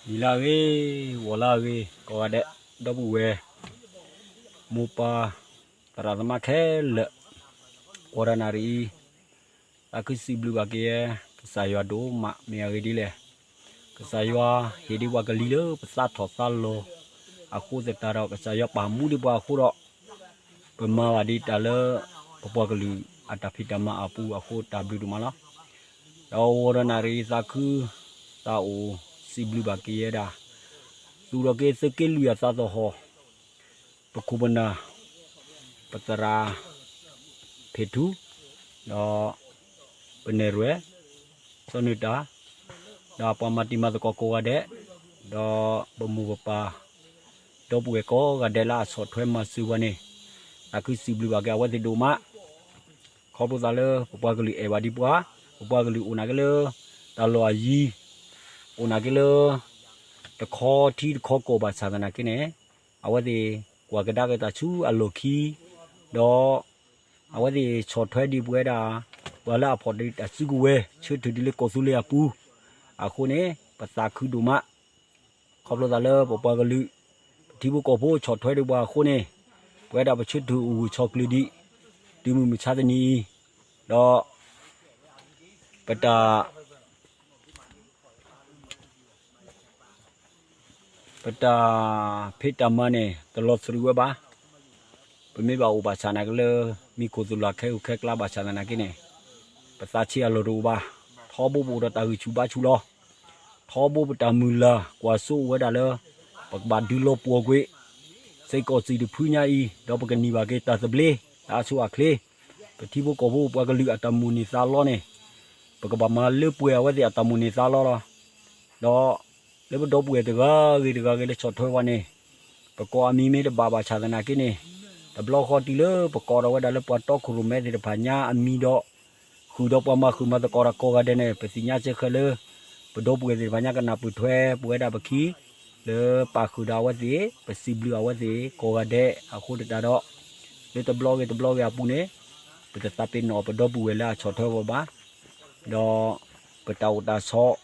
နံၤလၢအဂ့ၤ, ဂီၤလၢအဂ့ၤ, ကိးဂၤဒဲး, ဒီပုၢ်ဝဲၢ်, မိၢ်ပၢ်, သရၣ်သမါခဲလၢာ်, ဝီၤဒၣ်နၣ်ရံၣ်အံၤ, သးခုစံးဘျုးဘၣ်က့ၤ ကစၢ်ယွၤဒိၣ်မး မ့ၢ်အဂ့ၢ်ဒ်လဲၣ်. ကစၢ်ယွၤဟ့ၣ်ဒံးပှၤကလံၤလၢပသးထီၣ်သးလီၤ, အဃိသတးဒီး ကစၢ်ယွၤပာ်မူဒံးပှၤအဃိဒီး ပမၤဘၣ်ဒံးတၢ်လၢ ပပှၤကလုာ်အတၢ်ဖံးတၢ်မၤအပူၤအဃိ တၢ်ဘျုးဒိၣ်မးလီၤ. ဒီးဝီၤဒၣ်နၣ်ရံၣ်အံၤ သးခု သးအိၣ်စံးဘျုးဘၣ်က့ၤဝဲဒၣ် သူၣ်ထီၣ်က့ၤသုးက့လွံၢ်အသးသဟီၣ် ပခိၣ်ပနၢ်, ပသရၣ် ဖ့ၣ်ထူ, ဒီး ပနဲၣ်ရွဲၣ်, စီၤနၢၤတၢ်, ဒီးပှၤမၤတံၤမၤသကိးကိးဂၤဒဲး, ဒီးပမိၢ်ပပၢ်, ဒီပုၢ်ဝဲၢ်ကိးဂၤဒဲးလၢအဆီၣ်ထွဲမၤစၢၤပှၤန့ၣ်, သးခုစံးဘျုးဘၣ်က့ၤအဝဲသ့ၣ်ဒိၣ်မး. ခီဖျိသးလၢပပှၤကလုာ်အဲၣ်ဘၣ်ဒံးပှၤ, ပပှၤကလုာ်အိၣ်နာ်က့လၢ တၢ်လီၢ်အယံၤ, အိၣ်နာ်က့လၢ တခီထံတခီကီၢ်ဘၣ်ဆၣ်သနာ်က့န့ၣ်, အဝဲသ့ၣ်ကွၢ်ကဒါက့ၤတၢ်ဆူအလီၢ်ခံ, ဒီး အဝဲသ့ၣ်ဆီၣ်ထွဲဒံးပဝဲဒၣ် ပှၤလၢအဖီၣ်ဒံးတၢ်စုကဝဲၤ ဆၢထၢၣ်ဒံးလၢကီၢ်သူလ့ၤအပူၤ, အဃိန့ၣ် ပသးခုဒိၣ်မး. ခီဖျိသးလၢပပှၤကလုာ် ပထံဖိကီၢ်ဖိဆီၣ်ထွဲဒံးပှၤအဃိန့ၣ်, ပဝဲဒၣ်ပဆၢထၢၣ်အိၣ်ဂၢၢ်ဆီၣ်ကျၢၢ်ဒံး တုၤမုၢ်မဆါတနံၤအံၤ, ဒီး ပတၢ် ပတၢ်ဖံးတၢ်မၤန့ၣ် တလီၤသရံးဝဲဘၣ်. ပမ့ၢ်ဘၣ်အိၣ်ဘၣ်ဆၣ်သနာ်က့လၢ မံခိၣ်သူၣ်လၢ်ခဲအံၤခဲအံၤဘၣ်ဆၣ်သနာ်က့န့ၣ်, ပသးဆံးအလီၢ်တအိၣ်ဘၣ်. ထီဘိပအိၣ်ဒီးတၢ်ဂံၢ်ဆူၣ်ဘါဆူၣ်လီၤ. ထီဘိပတၢ်မုၢ်လၢ်ကွၢ်စိအိၣ်ဝဲဒၣ်လၢ ပကဘၣ်ဒုးလီၤပှီၢ်ကွံာ် စ့ၢ်ကီးစံၣ်တဖုညါအံၤ, ဒီးပကန့ၢ်ဘၣ်က့ၤတၢ်သဘျ့ တၢ်အဆိအချ့, ပထံဖိကီၢ်ဖိပှၤကလုာ်အတၢ်မိၣ်န့ၢ်သးလီန့ၣ်, ပကဘၣ်မၤလၢပှဲၤအဝဲသ့ၣ်အတၢ်မိၣ်န့ၢ်သးလီလီၤ. ဒီးလၢပဒီပုၢ်ဝဲၢ်တဂၤဂ့ၤတဂၤဂ့ၤလၢဆီၣ်ထွဲဝဲန့ၣ်, ပကိးအမံၤမ့ၢ်တဘၣ်ဘၣ်ဆၣ်သနာ်က့န့ၣ်, တဘျီဃီတုၤလၢပကိးဒီးဝဲဒၣ်လၢပှၤတီခိၣ်ရိၣ်မဲသ့ၣ်တဖၣ်ညါအမံၤဒီး, ဃုာ်ဒီးပှၤမၤဃုာ်မၤသကိးတၢ်ကိးဂၤဒဲးန့ၣ်, ပသ့ၣ်ညါစ့ၢ်ကီးလၢ ပဒီပုၢ်ဝဲၢ်သ့ၣ်တဖၣ်ညါကနၢ်ပၢၢ်ထွဲပဝဲဒၣ်ပခံ လၢပာ်ဃုာ်ဒီးအဝဲသ့ၣ်, ပစံးဘျုးအဝဲသ့ၣ်ကိးဂၤဒဲးအဃိသတးဒီး, လၢတဘျီဂ့ၤတဘျီဂ့ၤအပူၤန့ၣ်, ပတသးပ့ၤနီၣ်ပဒီပုၢ်ဝဲၢ်လၢအဆီၣ်ထွဲဝဲဘၣ်. ဒီးပတၢ်အိၣ်တၢ်ဆိး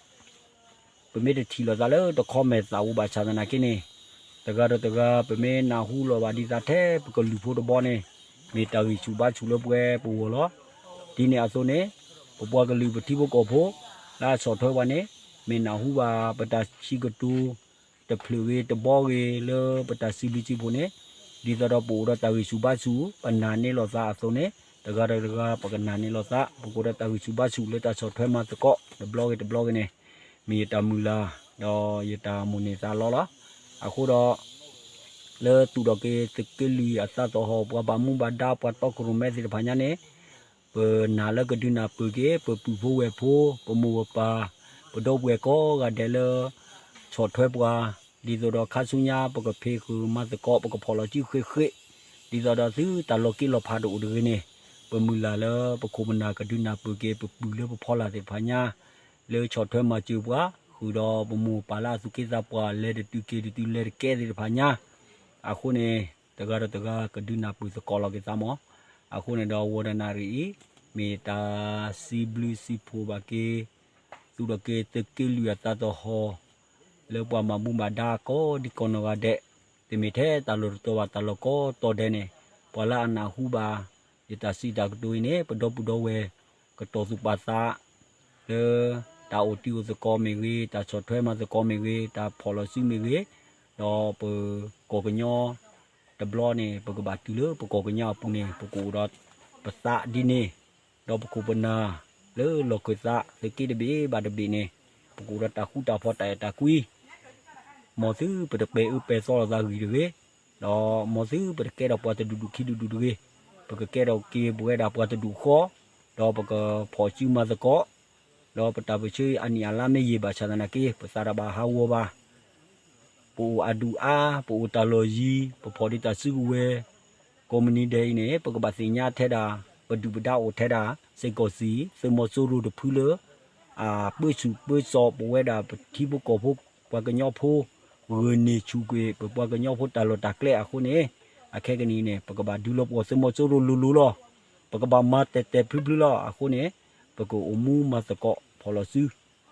ပမ့ၢ်တထံၣ်လိာ်သးလၢတခီမဲာ်သးအိၣ်ဘၣ်ဆၣ်သနာ်က့န့ၣ်, တဂၤဒီးတဂၤ ပမ့ၢ်နၢ်ဟူလိာ်ဘၣ်ဒံးသးထဲပကလုၢ်ဖိတဘီန့ၣ်, မ့ၢ်တၢ်ဂံၢ်ဆူၣ်ဘါဆူၣ်လၢပဝဲပဂီၢ်လီၤ. ဒ်န့ၣ်အသိးန့ၣ်, ပပှၤကလုာ်ပထံဖိကီၢ်ဖိ လၢအဆီၣ်ထွဲဝဲန့ၣ်, မ့ၢ်နၢ်ဟူဘၣ်ပတၢ်စံးကတိၤ တဖျၢၣ်ဂ့ၤတဘီဂ့ၤလၢပတၢ်စံးဘျုးစံးဖှိၣ်န့ၣ်, ဒ်သိးဒီးပအိၣ်ဒီးတၢ်ဂံၢ်ဆူၣ်ဘါဆူၣ် ပနာ်န့ၢ်လိာ်သးအသိးန့ၣ်, တဂၤဒီးတဂၤ ပကနာ်န့ၢ်လိာ်သး ပကအိၣ်ဒီးတၢ်ဂံၢ်ဆူၣ်ဘါဆူၣ်လၢတၢ်ဆီၣ်ထွဲမၤသကိး တဘျီဂ့ၤတဘျီဂ့ၤန့ၣ်, မ့ၢ်ယတၢ်မုၢ်လၢ် ဒီးယတၢ်မိၣ်န့ၢ်သးလီလီၤ. အဃိဒီး လၢသူၣ်ထီၣ်က့ၤသုးက့လွံၢ်အသးသဟီၣ် ပှၤဘၣ်မူဘၣ်ဒါ ပှၤတီခိၣ်ရိၣ်မဲသ့ၣ်တဖၣ်ညါန့ၣ်, ပနာ်လၢကဒုးနၢ်ပၢၢ်က့ၤ ပပုၢ်ဖိဝဲၢ်ဖိ ပမိၢ်ပပၢ် ပဒီပုၢ်ဝဲၢ်ကိးဂၤဒဲးလၢ ဆီၣ်ထွဲပှၤ, ဒ်သိးဒီးခါဆူညါ ပကဖံးဃုာ်မၤသကိး ပကဖီၣ်လီၤစုဃ့ၣ်ဃ့ၣ်, ဒ်သိးဒီးသုတၢ်လီၤက့လီၤဖးတအိၣ်တဂ့ၤန့ၣ်, ပမုၢ်လၢ်လၢပခိၣ်ပနၢ်ကဒုးနၢ်ပၢၢ်က့ၤ ပပုၢ်လၢပဖီလာ်သ့ၣ်တဖၣ်ညါ လၢဆီၣ်ထွဲမၤစၢၤပှၤ, ဃုာ်ဒီးပမိၢ်ပပၢ်လၢအသူၣ်က့သးပှၢ် လဲၤတတုၤက့ၤတတုၤ လဲၤတကဲသ့ၣ်တဖၣ်ညါ, အဃိန့ၣ် တဂၤဒီးတဂၤကဒုးနၢ်ပၢၢ်သကိးလီၤက့ၤသးမး. အဃိန့ၣ်ဒီး ဝီၤဒၣ်နၣ်ရံၣ်အံၤ မ့ၢ်တၢ်စံးဘျုးစံးဖှိၣ်ဘၣ်က့ၤ သူၣ်ထီၣ်က့ၤသုးက့လွံၢ်အသးသဟီၣ် လၢပှၤဘၣ်မူဘၣ်ဒါကိးဒံကိးနီၢ်ဂၤဒဲး, တမ့ၢ်ထဲတၢ်လီၢ်တတီၤဘၣ် တၢ်လီၢ်ကိးတီၤဒဲးန့ၣ်, ပှၤလၢအနၢ်ဟူဘၣ် ယတၢ်စံးတၢ်ကတိၤအံၤန့ၣ် ပဒီပုၢ်ဒီဝဲၢ် ကတီၢ်သူၣ်ပာ်သး လၢ တၢ်အိၣ်တံၢ်အိၣ်သကိးမ့ၢ်ဂ့ၤ, တၢ်ဆီၣ်ထွဲမၤသကိးမ့ၢ်ဂ့ၤ, တၢ်ဖီၣ်လီၤစုမ့ၢ်ဂ့ၤ, ဒီးပကီၢ်ကညီ တဘျီန့ၣ် ပကဘၣ်တုၤလၢပကီၢ်ကညီအပူၤန့ၣ် ပကအိၣ်ဒီးပသးဒ်န့ၣ်, ဒီးပခိၣ်ပနၢ် လၢလီၢ်ခၢၣ်သး သုးက့တဘ့ၣ်ဘၣ်တဘ့ၣ်န့ၣ် ပကအိၣ်ဒီးတၢ်ဃူတၢ်ဖိး တၢ်အဲၣ်တၢ်ကွံ မ်သုပတပဲာ်အၢပဲာ်သီလိာ်သးဂံၢ်တဂ့ၤ, ဒီးမ်သုပတကဲထီၣ်ပှၤတဒူၣ်ဒူၣ်ခံဒူၣ်ဒူၣ်တဂ့ၤ, ပကကဲထီၣ်က့ၤပဝဲဒၣ်ပှၤတဒူၣ်ဃီ, ဒီးပကဖီၣ်စုမၤသကိး, ဒီးပတၢ်ပၢၢ်ဆၢအနံၣ်အလါမ့ၢ်ယံာ်ဘၣ်ဆၣ်သနာ်က့ ပသးတဘၣ်ဟးဂီၤဘၣ်. ပအိၣ်အဒူၣ်အါ, ပအိၣ်တၢ်လီၢ်ယံၤ, ပဖီၣ်ဒံးတၢ်စုကဝဲၤ, ကိးမုၢ်နံၤဒဲးအံၤန့ၣ် ပကဘၣ်သ့ၣ်ညါထဲဒၣ် ပဒုၣ်ပဒါအိၣ်ထဲဒၣ် စ့ၢ်ကီးစံး သုးမီၤစိရိၤတဖုလၢ အပၢဆူၣ်ပၢစိးပဝဲဒၣ်ပထံဖိကီၢ်ဖိ ပှၤကညီဖိ ဂုာ်န့ၢ်ဆူၣ်ကွံာ် ပပှၤကညီဖိတၢ်လီၢ်တၢ်ကျဲအဃိန့ၣ်, အခဲကနံၣ်အံၤန့ၣ် ပကဘၣ်ဒုးလီၤပှီၢ်သုးမီၤစိရိၤလိၤလိၤလီၤ. ပကဘၣ်မၤတဲာ်တဲာ်ဖျုဖျုလီၤ. အဃိန့ၣ် ပကအိၣ်မူမၤသကိးဖီၣ်လီၤစု,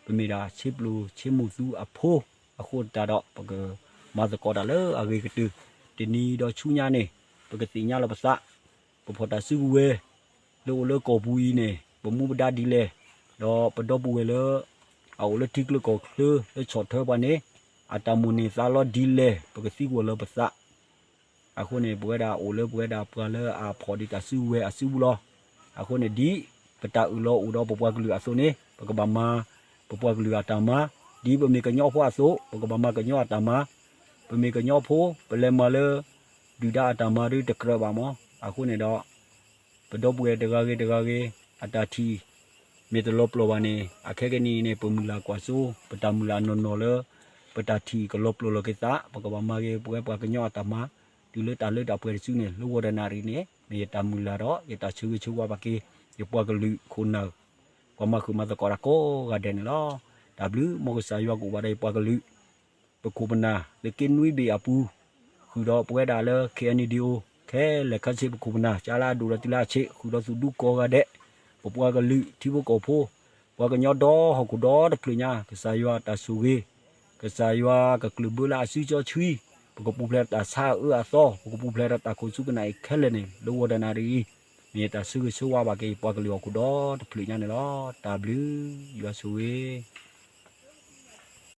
ပမ့ၢ်ဒၣ်ဆ့ပျိၣ်ဆ့မိၢ်သူအဖိ အဃိသတးဒီး ပကမၤသကိးတၢ်လၢအဂ့ၤကတၢၢ်, တနံၤဒီးဆူညါန့ၣ် ပကသ့ၣ်ညါလီၤပသး, ပဖီၣ်တၢ်စုကဝဲၤ လၢအိၣ်လၢကီၢ်ပူၤအံၤန့ၣ် ပမူပဒါဒ်လဲၣ်, ဒီးပဒီပုၢ်ဝဲၢ်လၢ အအိၣ်လၢထံချၢကီၢ်ချၢလၢဆီၣ်ထွဲပှၤန့ၣ် အတၢ်မိၣ်န့ၢ်သးလီဒ်လဲၣ် ပကသံကွၢ်လီၤပသး အဃိန့ၣ် ပဝဲဒၣ်အိၣ်လၢပဝဲဒၣ်ပှၤလၢအဖီၣ်ဒံးတၢ်စုကဝဲၤအစုပူၤလီၤ. အဃိန့ၣ် ဒ်ပတၢ်အၢၣ်လီၤအိၣ်ဒီးပပှၤကလုာ်အသိးန့ၣ် ပကဘၣ်မၤ ပပှၤကလုာ်အတၢ်မၤ, ဒ်ပမ့ၢ်ကညီဖိအသိး ပကဘၣ်မၤကညီအတၢ်မၤ, ပမ့ၢ်ကညီဖိ ပလဲၤမၤလၢ ဒုၣ်ဒါအတၢ်မၤဒီးတကြၢးဘၣ်မး. အဃိန့ၣ်ဒီး ပဒီပုၢ်ဝဲၢ်တဂၤဂ့ၤတဂၤဂ့ၤ အတၢ်ထံၣ် မ့ၢ်တလီၤပလိာ်ဘၣ်န့ၣ် အခဲကနံၣ်အံၤန့ၣ် ပမုၢ်လၢ်ကွၢ်စိ ပတၢ်မုၢ်လၢ်နီၢ်နီၢ်လၢ ပတၢ်ထံၣ်ကလီၤပလိာ်လီၤက့ၤသး ပကဘၣ်မၤဂ့ၤ ပဝဲပှၤကညီအတၢ်မၤ တုၤလၢတၢ်လၢတၢ်ပှဲၤတစုန့ၣ် လၢဂီၤတနၣ်ရံၣ်န့ၣ် မ့ၢ်ယတၢ်မုၢ်လၢ်ဒီး ယတၢ်ဆၢဂ့ၤဆၢဝါဘၣ်က့ၤ ယပှၤကလုာ်ခိၣ်နၢ် ပှၤမၤဃုာ်မၤသကိးတၢ်ကိးဂၤဒဲးန့ၣ်လီၤ. တၢ်ဘျုး မ်ကစၢ်ယွၤကအိၣ်ဘၣ်ဒီးယပှၤကလုာ် ပခိၣ်ပနၢ် သုးက့နွံဘ့ၣ်အပူၤ ဃုာ်ဒီးပဝဲဒၣ်လၢ ခဲအံၤန့ၣ်ဒုးအိၣ် ခဲလၢာ်ခဲဆ့ပခိၣ်ပနၢ် ကၢလၢအဒိၣ်ဒီးတုၤလၢအဆံး ဃုာ်ဒီးသူၣ်ဒူကိးဂၤဒဲး ပပှၤကလုာ် ထံဖိကီၢ်ဖိ ပှၤကညီဒီဟီၣ်ခိၣ်ဒီတဖျၢၣ်ညါ ကစၢ်ယွၤတၢ်ဆိၣ်ဂ့ၤ ကစၢ်ယွၤကကျၢၢ်ဘၢလၢအစုစီဆှံ ပကပူၤဖျဲးတၢ်ဆါအၢအသီ ပကပူၤဖျဲးဒီးတၢ်ခိၣ်ဆူကနၣ်အံၤခဲလၢာ်န့ၣ် လၢဂီၤတနၣ်ရံၣ်အံၤ မ့ၢ်ယတၢ်ဆၢဂ့ၤဆၢဝါဘၣ်က့ၤ ယပှၤကလုာ်ဟီၣ်ခိၣ်ဒီတဖျၢၣ်ညါန့ၣ်လီၤ. တၢ်ဘျုး ယွၤဆိၣ်ဂ့ၤ